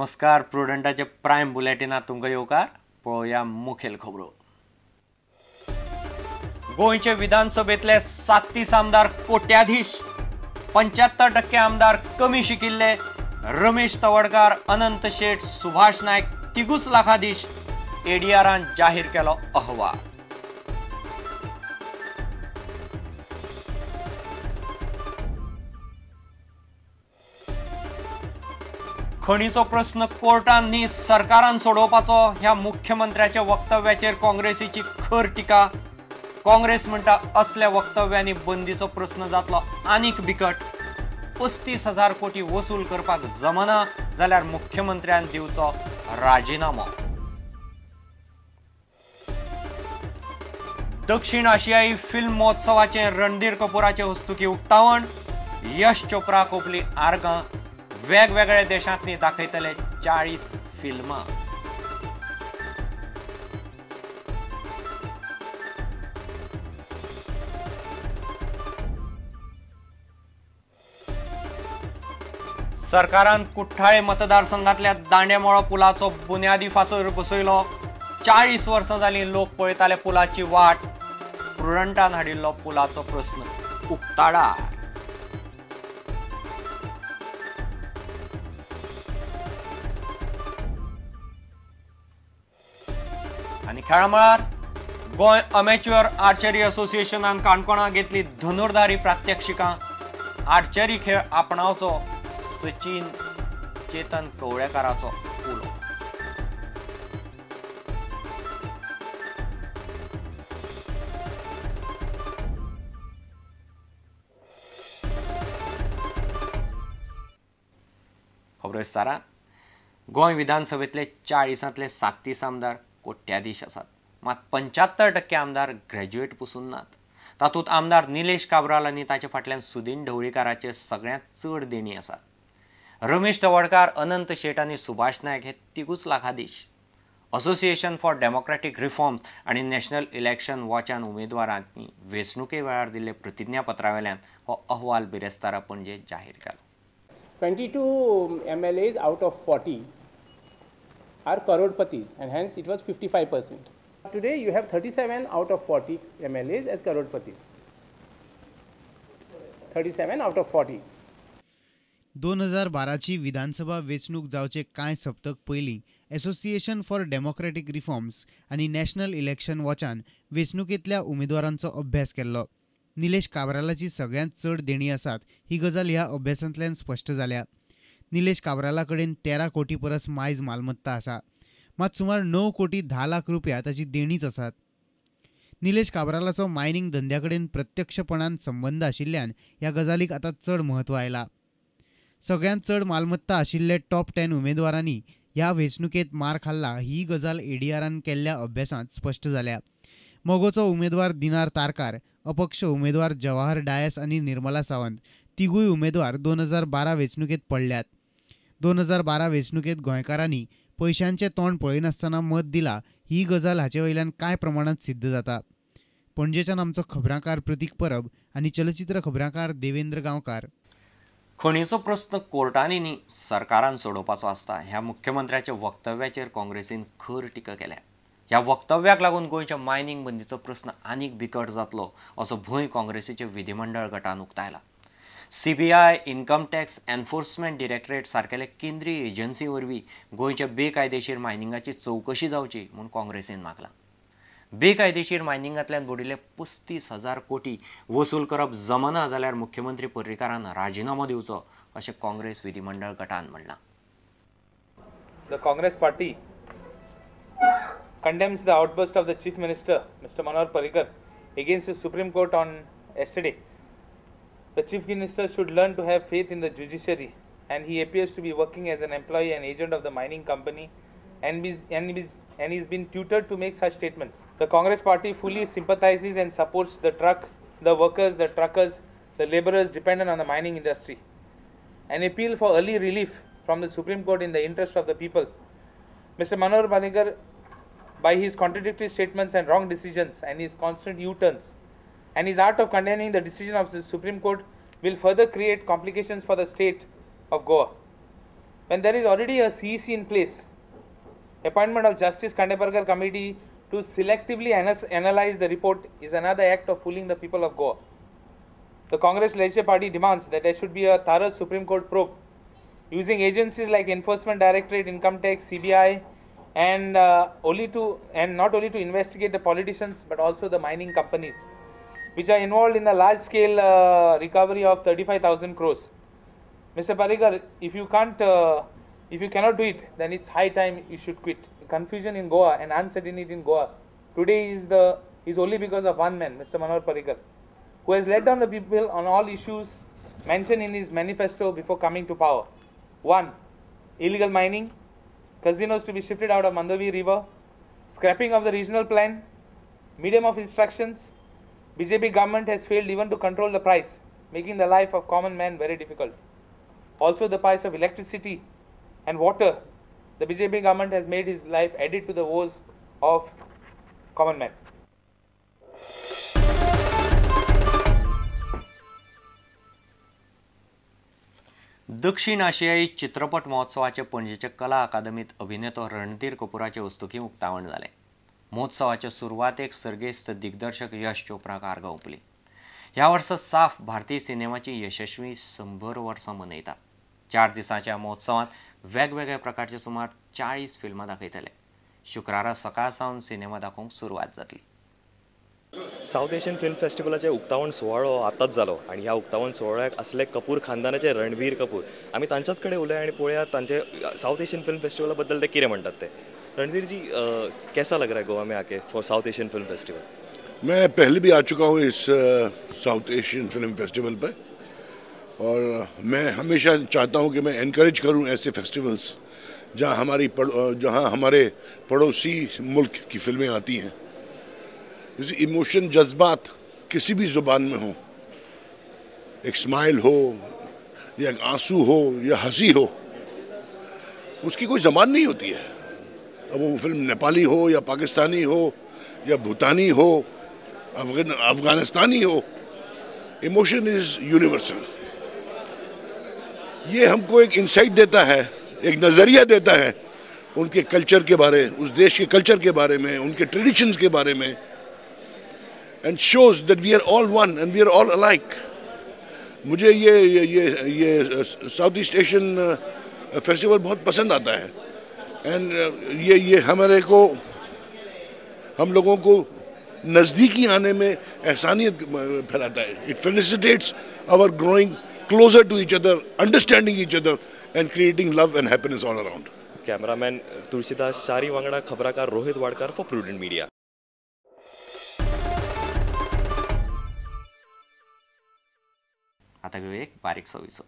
नमस्कार, प्रुडंटाचे प्रायम बुलेटिनात तुमकां येवकार. पळोवया मुखेल खबरो. गोंयचे विधानसभेतले 37 आमदार कोट्याधीश, 75% आमदार कमी शिकिल्ले. रमेश तवडकार, अनंत शेट, सुभाष नायक तिगूच लाखाधीश. एडीआरान जाहीर केलो अहवाल. खणीचो प्रस्न कोर्टान न्ही सरकारान सोडोवपाचो ह्या मुख्यमंत्र्याच्या वक्तव्याचेर काँग्रेसीची खर टिका. काँग्रेस म्हणटा असल्या वक्तव्यांनी बंदीचो प्रस्न जातलो आनीक बिकट. 35,000 कोटी वसूल करपाक जमना जाल्यार मुख्यमंत्र्यान दिवचो राजिनामो. दक्षिण आशियाई फिल्म महोत्सवाचें रणधीर कपूराचे हस्तुकी उक्तावण. यश चोप्रा कोपली आर्गां. वेगवेगळ्या देशांतली दाखयतले 40 फिल्मां. सरकारान कुठ्ठाळे मतदारसंघातल्या दांडेमोळो पुलाचो बुन्यादी फासर बसयलो. 40 वर्सां जालीं लोक पळयताले पुलाची वाट. प्रुडंटान हाडिल्लो पुलाचो प्रस्न उक्ताडार. आनी खेळा मळार गोंय अमेच्युअर आर्चरी असोसिएशनान काणकोणा घेतली धनुर्धारी प्रात्यक्षिकां. आर्चरी खेळ आपणावचो सचिन चेतन कवळेकाराचो उलो. खबरो विस्तारान. गोंय विधानसभेतले 40 37 आमदार कोट्याधीश आसात, मात 75% आमदार ग्रॅज्युएट पसून नात. तातूंत आमदार निलेश काब्राल आनी ताचे फाटल्यान सुदीन ढवळीकाराचेर सगळ्यांत चड देणी आसात. रमेश तवडकार, अनंत शेट आनी सुभाष नायक हे तिगूच लाखाधीश. असोसिएशन फॉर डेमोक्रॅटीक रिफॉर्म्स आनी नॅशनल इलेक्शन वॉचान उमेदवारांनी वेंचणुके वेळार दिल्ले प्रतिज्ञापत्रा वेल्यान हो अहवाल बिरेस्तारा पणजे जाहीर केलो. 22 MLAs out of 40 are crorpatis and hence it was 55%. Today you have 37 out of 40 MLAs as crorpatis. 37 out of 40. 2012ची विधानसभा वेंचणूक जावचे कांय सप्तक पयलीं असोसिएशन फॉर डेमोक्रॅटीक रिफॉर्म्स आनी नॅशनल इलेक्शन वॉचान वेंचणुकेंतल्या उमेदवारांचो अभ्यास केल्लो. निलेश काब्रालाची सगळ्यांत चड देणी आसात ही गजाल ह्या अभ्यासांतल्यान स्पश्ट जाल्या. निलेश काब्राला कडेन 13 कोटी परस मायज मालमत्ता आसा, मात सुमार 9 कोटी 10 लाख रुपया ताची देणीच आसात. निलेश काब्रालाचो मायनिंग धंद्या कडेन प्रत्यक्षपणान संबंद आशिल्ल्यान ह्या गजालीक आतां चड म्हत्व आयलां. सगळ्यांत चड मालमत्ता आशिल्ले टॉप 10 उमेदवारांनी ह्या वेंचणुकेंत मार खाल्ला ही गजाल एडीआरान केल्ल्या अभ्यासांत स्पश्ट जाल्या. मगोचो उमेदवार दिनार तारकार, अपक्ष उमेदवार जवाहर डायस आनी निर्मला सावंत तिगूय उमेदवार 2012 वेंचणुकेंत पडल्यात. 2012 वेंचणुकेंत गोंयकारांनी पयशांचें तोंड पळयनासतना मत दिला ही गजाल हाचे वयल्यान कांय प्रमाणांत सिद्ध जाता. पणजेच्यान आमचो खबरांकार प्रतीक परब आनी चलचित्र खबरांकार देवेंद्र गांवकार. खणीचो प्रस्न कोर्टांनी न्ही सरकारान सोडोवपाचो आसता ह्या मुख्यमंत्र्याच्या वक्तव्याचेर काँग्रेसीन खर टिका केल्या. ह्या वक्तव्याक लागून गोंयच्या मायनिंग बंदीचो प्रस्न आनीक बिकट जातलो असो भंय काँग्रेसीचे विधिमंडळ गटान उक्तायला. CBI, income tax enforcement directorate सारकेले केंद्रीय एजन्सी वरवीं गोंयच्या बेकायदेशीर मायनिंगाची चवकशी जावची म्हूण काँग्रेसीन मागलां. बेकायदेशीर मायनिंगांतल्यान बुडिल्ले 35,000 कोटी वसूल करप जमना जाल्यार मुख्यमंत्री पर्रीकारान राजिनामो दिवचो अशें काँग्रेस विधिमंडळ गटान म्हणलां. The Congress party condemns the outburst of the Chief Minister, Mr. Manohar Parrikar, against the Supreme Court on yesterday. The Chief Minister should learn to have faith in the judiciary, and he appears to be working as an employee and agent of the mining company, and he's been tutored to make such statement. The Congress party fully sympathizes and supports the workers, the truckers, the laborers dependent on the mining industry. An appeal for early relief from the Supreme Court in the interest of the people. Mr. Manohar Parrikar, by his contradictory statements and wrong decisions and his constant U-turns and his art of condemning the decision of the Supreme Court, will further create complications for the state of Goa. when there is already a CEC in place. Appointment of Justice Khandeparkar Committee to selectively analyze the report is another act of fooling the people of Goa. The Congress Legislative Party demands that there should be a thorough Supreme Court probe using agencies like Enforcement Directorate, Income Tax, CBI, and not only to investigate the politicians but also the mining companies, which are involved in the large-scale recovery of 35,000 crores. Mr. Parrikar, if you cannot do it, then it's high time you should quit. Confusion in Goa and uncertainty in Goa today is only because of one man, Mr. Manohar Parrikar, who has led down the people on all issues mentioned in his manifesto before coming to power. 1. Illegal mining, casinos to be shifted out of Mandovi River, scrapping of the regional plan, medium of instructions. BJP government has failed even to control the price, making the life of common man very difficult. Also, the price of electricity and water, the BJP government has made his life added to the woes of common man. दक्षिण आशियाई चित्रपट महोत्सवाचे पणजेच्या कला अकादमीत अभिनेतो रणधीर कपूराचे हस्तुकीं उक्तावण जालें. महोत्सवाचे सुरवातेक सर्गेस्त दिग्दर्शक यश चोप्राक आर्गां ओंपली. ह्या वर्सा साफ भारतीय सिनेमाची यशस्वी 100 वर्सां मनयता. 4 दिसांच्या महोत्सवांत वेगवेगळ्या प्रकारचे सुमार 40 फिल्मां दाखयतले. शुक्रारा सकाळ सावन सिनेमा दाखोवंक सुरवात जातली. सावथ एशियन फिल्म फेस्टिवलाचे उक्तावण सुवाळो आतांच जालो आनी ह्या उक्तावण सुवाळ्याक असले कपूर खानदानाचे रणबीर कपूर आमी तांच्याच कडेन उलया आनी पळोवया तांचे सावथ एशियन फिल्म फेस्टिवला बद्दल ते कितें म्हणटात ते. रणधीर जी, कैसा लग रहा है गोवा में आके for South Asian film festival? मैं पहले भी आ चुका हूँ इस साउथ एशियन फिल्म फेस्टिवल पर, और मैं हमेशा चाहता हूँ कि मैं एनकरेज करूँ ऐसे फेस्टिवल्स जहाँ हमारे पड़ोसी मुल्क की फिल्में आती हैं. जैसे इमोशन, जज्बात किसी भी ज़ुबान में हो, एक स्माइल हो या एक आंसू हो या हंसी हो, उसकी कोई ज़बान नहीं होती है. अब वो फिल्म नेपाली हो या पाकिस्तानी हो या भूटानी हो, अफगानिस्तानी हो, इमोशन is universal. ये हमको एक इंसाइट देता है, एक नज़रिया देता है उनके कल्चर के बारे, उस देश के कल्चर के बारे में, उनके ट्रेडिशंस के बारे में, and shows that we are all one and we are all alike. मुझे ये ये ये ये साउथ ईस्ट एशियन फेस्टिवल बहुत पसंद आता है, एंड ये हमारे को, हम लोगों को नज़दीकी आने में एहसानियत फैलाता है. It felicitates our growing closer to each other, understanding each other and creating love and happiness all around. Cameraman Tulsidas Chari वांगडा खबराकार Rohit Wadkar for prudent media. आता घेऊया एक बारीक सविसो.